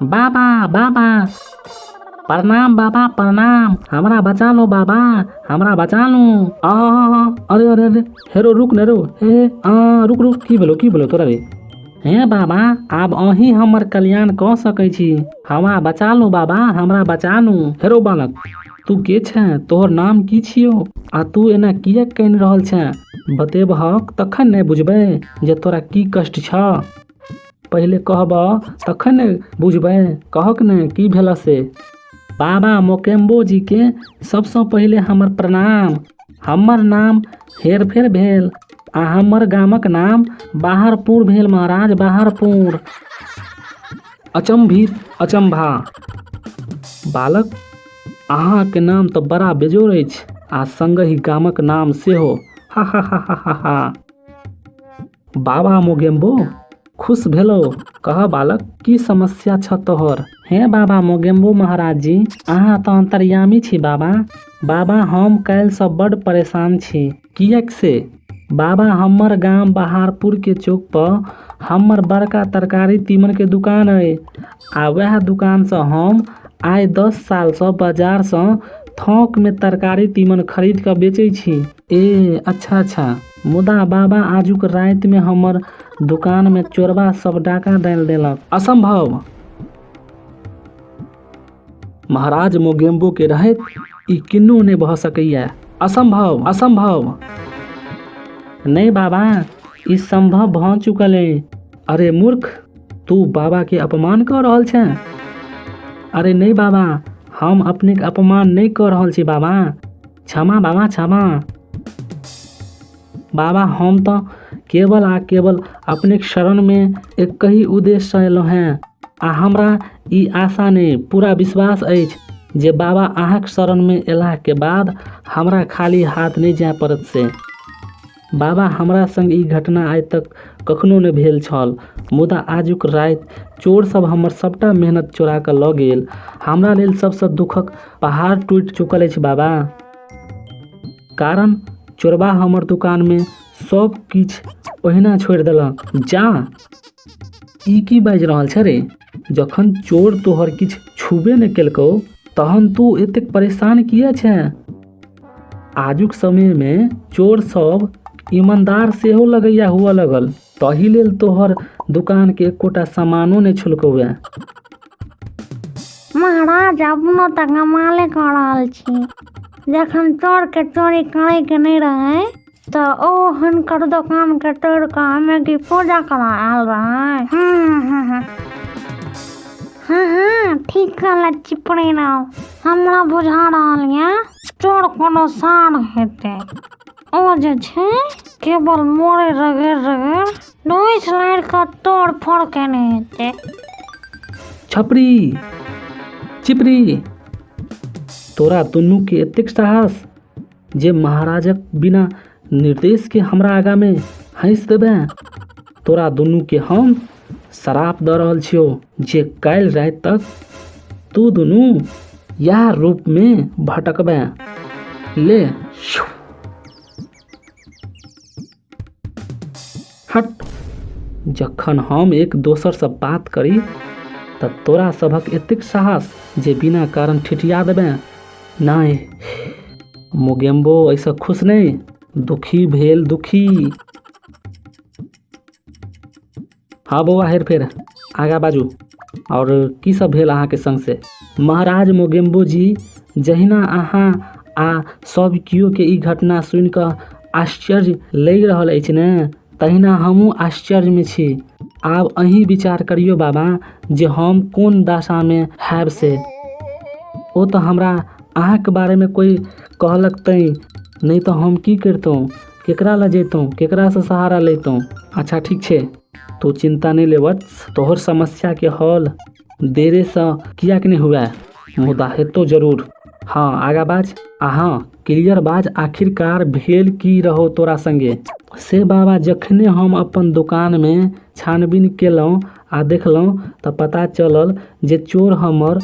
बाबा बाबा प्रणाम, बाबा प्रणाम, हमरा बचा लो बाबा, हमरा बचा लो। आ अरे अरे अरे, हेरो रुक ने रो, हे आ रुक रुक, की भेलो की भेलो तोरा रे? हे बाबा, आब अहीं हमर कल्याण कऽ सकै छी, हमरा बचा लो बाबा, हमरा बचा लो। हेरो बालक, तू के छे? तोहर नाम की छियौ आ तू एना किएक कानि रहल छे? बतेबहक तखन ने बुझबै जे तोरा की कष्ट छह। पहिले कहबह तखन ने बुझबै। कहक ने की भेलह से। बाबा मोकेम्बो जी के सबसँ पहिले हमर प्रणाम। हमर नाम हेरफेर भेल आ हमर गामक नाम बाहरपुर भेल महाराज, बाहरपुर। अचंभित अचंभा। बालक, अहाँके नाम तऽ बड़ा बेजोड़ अछि आ संगहि गामक नाम सेहो। हा हा हा हा हा हा। बाबा मोगेम्बो खुश भेलो। कह बालक, की समस्या छ तोहर? हे बाबा मोगेम्बो महाराज जी, अहाँ तऽ अंतर्यामी छी बाबा। बाबा, हम काल्हिसँ बड्ड परेशान छी। किएक से? बाबा, हमर गाम बहारपुर के चौक पर हमर बड़का तरकारी तीमन के दुकान अइ आ वएह दुकानसँ हम आइ 10 सालसँ बाजारसँ थोकमे तरकारी तीमन खरीद कऽ बेचै छी। ए अच्छा अच्छा, मुदा बाबा आजुक रातिमे हमर दुकानमे चोरबा सब डाका डालि देलक। असंभव! महाराज मोगेम्बो के रहैत ई किन्नो नहि भऽ सकैया। असंभव, असंभव! नहि बाबा, ई संभव भऽ चुकल अइ। अरे मूर्ख, तू बाबा के अपमान कऽ रहल छें? अरे नहि बाबा, हम अपनेक अपमान नहि कऽ रहल छी बाबा। क्षमा बाबा, क्षमा। बाबा, हम तऽ केवल आ केवल अपनेक शरणमे एकहि उद्देश्यसँ एलहुँ हेँ आ हमरा ई आशा नहि, पूरा विश्वास अछि जे बाबा अहाँक शरणमे एलाके बाद हमरा खाली हाथ नहि जाय पड़त से। बाबा, हमरा संग ई घटना आइ तक कखनो नहि भेल छल, मुदा आजुक राति चोर सब हमर सबटा मेहनत चोरा कऽ लऽ गेल। हमरा लेल सबसँ दुखक पहाड़ टूटि चुकल अछि बाबा। कारण चोरबा हमर दुकानमे सब किछु ओहिना छोड़ि देलक। जा, ई की बाजि रहल छे रे? जखन चोर तोहर किछु छूबे नहि केलकौ तहन तू एतेक परेशान किए छें? आजुक समयमे चोर सब ईमानदार सेहो लगैया हुअ लगल, तही लेल तोहर दुकानके एकोटा सामानो नहि छुलकौए। महाराज, अपनो तऽ कमाले कऽ रहल छी। जखन चोरके चोरी करैके नहि रहै तऽ ओ हुनकर दोकानके तोड़ि कऽ हमे की पूजा करऽ आयल रहै। हँ हँ हँ हँ हँ, ठीक कहले चिपड़ी राव। हमरा बुझा रहल यऽ चोर कोनो सार हेतै। ओ जे छै केवल मोड़े रगड़ि रगड़ि ढूसि लारि कऽ तोड़ फोड़ केने हेतै। छपरी, चिपरी, तोरा दुनूके एतेक साहस जे महाराजक बिना निर्देशके हमरा आगाँमे हँसि देबे? तोरा दुनूके हम श्राप दऽ रहल छियौ जे काल्हि राति तक तू दुनू इएह रूपमे भटकबे। ले, हट। जखन हम एक दोसरसँ बात करी तऽ तोरा सभक एतेक साहस जे बिना कारण ठिठिया देबे? नहि, मोगेम्बो एहिसँ खुश नहि, दुखी भेल, दुखी। हँ बौआ हेर फेर, आगाँ बाजू, आओर की सब भेल अहाँके संग से? महाराज मोगेम्बो जी, जहिना अहाँ आ सब केओके ई घटना सुनि कऽ आश्चर्य लागि रहल अछि ने, तहिना हमहूँ आश्चर्यमे छी। आब अहीं विचार करियौ बाबा जे हम कोन दशामे हैब से। ओ तऽ हमरा अहाँके बारेमे कोइ कहलक तैँ, नहि तऽ हम की करितहुँ? केकरा लग जैतहुँ? केकरासँ सहारा लैतहुँ? अच्छा ठीक छै, तू चिन्ता नहि ले वत्स, तोहर समस्याके हल देरेसँ किएक नहि हुए, मुदा हेतौ जरूर। हँ, आगाँ बाज। आ हँ, क्लियर बाज, आखिरकार भेल की रहौ तोरा संगे? से बाबा, जखने हम अपन दोकानमे छानबीन केलहुँ आ देखलहुँ तऽ पता चलल जे चोर हमर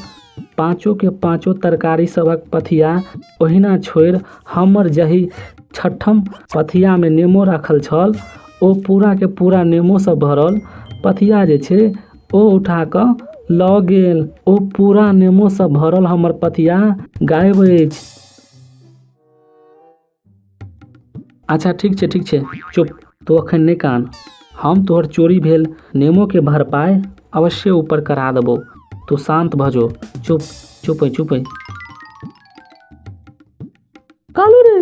पाँचो के पाँचो तरकारी सभक पथिया ओहिना छोड़ि हमर जाहि छठम पथियामे नेमो राखल छल ओ पूराके पूरा नेमोसँ भरल पथिया जे छै ओ उठा कऽ लऽ गेल। ओ पूरा नेमोसँ भरल हमर पथिया गायब अछि। अच्छा ठीक छै ठीक छै, चुप, तू अखन नहि कान। हम तोहर चोरी भेल नेमोके भरपाइ अवश्ये ऊपर करा देबौ। तू शान्त भऽ जो। चुप चुप चुप। कालू रे,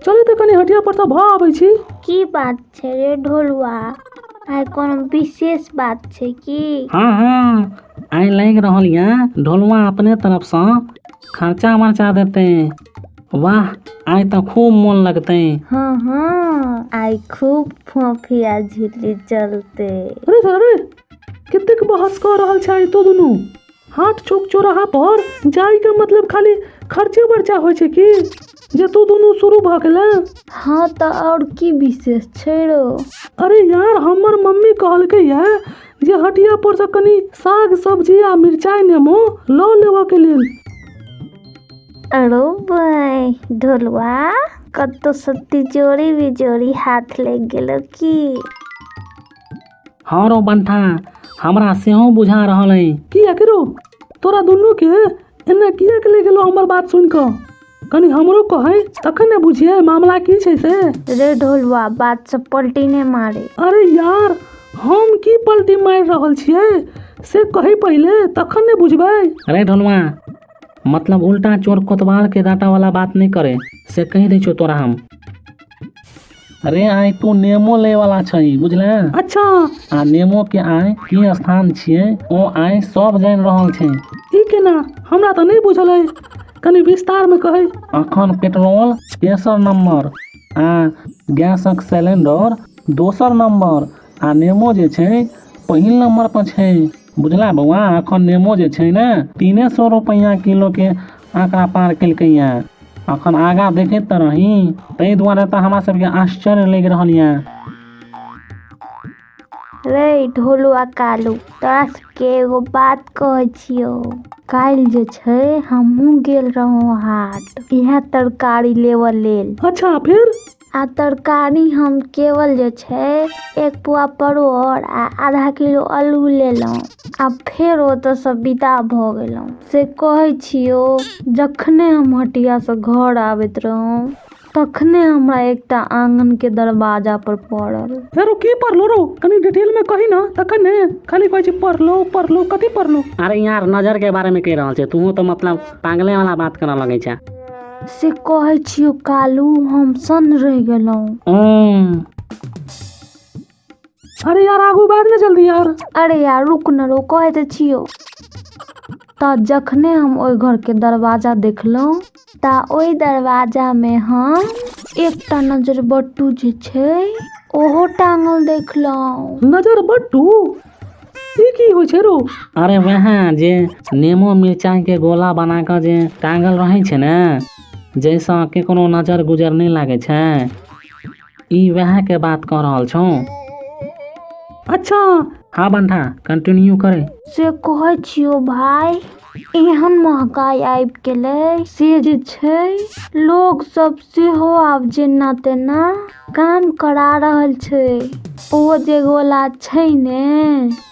चले तऽ कनि हटिया पर तऽ भऽ आबै छी। की बात छै रे ढोलुआ, आइ कोनो विशेष बात छै की? हँ हँ, आइ लागि रहल यऽ ढोलुआ अपने तरफसँ खर्चा मर्चा देतै। वाह, आइ तऽ खूब मोन लगतै। हँ हँ, आइ खूब फोफिया झिल्ली चलतै। अरे अरे, कतेक बहस कऽ रहल छै तो दुनू। हाट चौक चौराहा पर जाइके मतलब खाली खर्चे बर्चा होइ छै की जे तू दुनू शुरू भऽ गेलै? हँ तऽ आओर की विशेष छै रो? अरे यार, हमर मम्मी कहलकै ये जे हटिया पर से कनि साग सब्जी आ मिरचाइ नेमो लऽ लेबऽ के लेल। अरो भाई ढोलुआ, कतौ से तिजोरी बिजोरी हाथ लागि गेलो की? हँ रौ बंठा, हमरा सेहो बुझा रहल अइ। किया के रौ, तोरा दुनू के एना किया के ले गेलो हमर बात सुनि कऽ? कनि हमरो कहै तखन ने बुझियै मामला की छै से। रे ढोलुआ, बात से पलटी नहि मारे। अरे यार, हम की पलटी मारि रहल छियै से कही पहिले, तखन ने बुझबै। अरे ढोलुआ, मतलब उल्टा चोर कोतवाल के डाटा वाला बात नहि करे से कहि दै छियौ तोरा हम। अरे आइ तू नेमो लै वाला छै, बुझले? अच्छा। आ नेमो के आइ की स्थान छियै ओ आइ सब जानि रहल छै। ई केना? हमरा तऽ नहि बुझल अइ, कनि विस्तार मे कहै। अखन पेट्रोल तेसर नंबर आ गैसक सिलेंडर दोसर नंबर आ नेमो जे छै पहिल नंबर पर छै, बुझला बौआ? अखन नेमो जे छै ने 300 रुपैआ किलो के आंकड़ा पार केलकैया। अखन आगाँ देखैत तऽ रही, ताहि दुआरे तऽ हमरा सबके आश्चर्य लागि रहल यऽ। रे ढोलुआ कालू, तोरा सबके एगो बात कहै छियौ। काल्हि जे छै हमहूँ गेल रहौं हाट, इएह तरकारी लेबऽ लेल। अच्छा फिर? आ तरकारी हम केवल जे छै 1 पुआ परोड़ आ आधा किलो आलू लेलहुँ आ फेर ओतऽसँ विदा भऽ गेलहुँ। से कहै छियौ, जखने हम हटियासँ घर आबैत रहौं तखने हमरा एकटा आँगनके दरवाजा पर पड़ल। फेरो की पढ़लो रो, कनि डिटेल में कही ना तखन ने। खाली कहै छी पढ़लो पढ़लो, कथी पढ़लो? अरे यार, नजर के बारे में कहि रहल छै, तूहो तऽ मतलब पागले वाला बात करऽ लगै छै। से कहै छियौ कालू, हम सन्न रहि गेलहुँ। अरे यार, आगू बाज ने जल्दी यार। अरे यार रुक न रो, कहै तऽ छियौ। तऽ जखने हम ओहि घरके दरवाजा देखलहुँ तऽ ओहि दरवाजामे हम एकटा नजर बट्टू जे छै ओहो टांगल देखलहुँ। नजर बट्टू? ई की होइ छै रो? अरे वएह जे नेमो मिरचाई के गोला बना कऽ जे टांगल रहै छै ने, जाहिसँ केकरो नजर गुजर नहि लागै छै, ई वएह के बात कऽ रहल छौ। अच्छा हाँ बंठा, कंटिन्यू करे। से कहै छियौ भाई, एहन महगाई आबि गेलै से जे छै लोग सब सेहो आब जेना तेना काम करा रहल छै। ओ जे गोला छै ने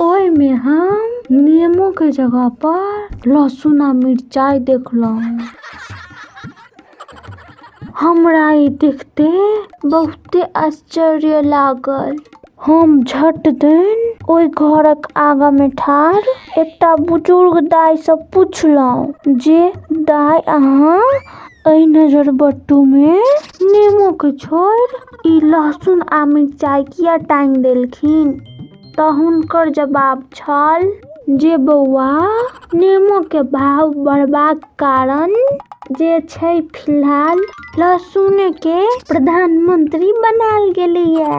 ओहिमे हम नेमो के जगह पर लहसुन आ मिरचाई देखलहुँ। हमरा ई देखते बहुते आश्चर्य लागल। हम झट दिन ओहि घरक आगाँ मे ठाढ़ एकटा बुजुर्ग दाइ सँ पुछलहुँ जे दाइ अहाँ एहि नजर बट्टू मे नेमो के छोड़ि ई लहसुन आ मिरचाई किया टाँगि देलखिन? तऽ हुनकर जवाब छल जे बौआ, नेमो के भाव बढ़बाक कारण जे छै फिलहाल लहसुने के प्रधानमंत्री बनायल गेलैया।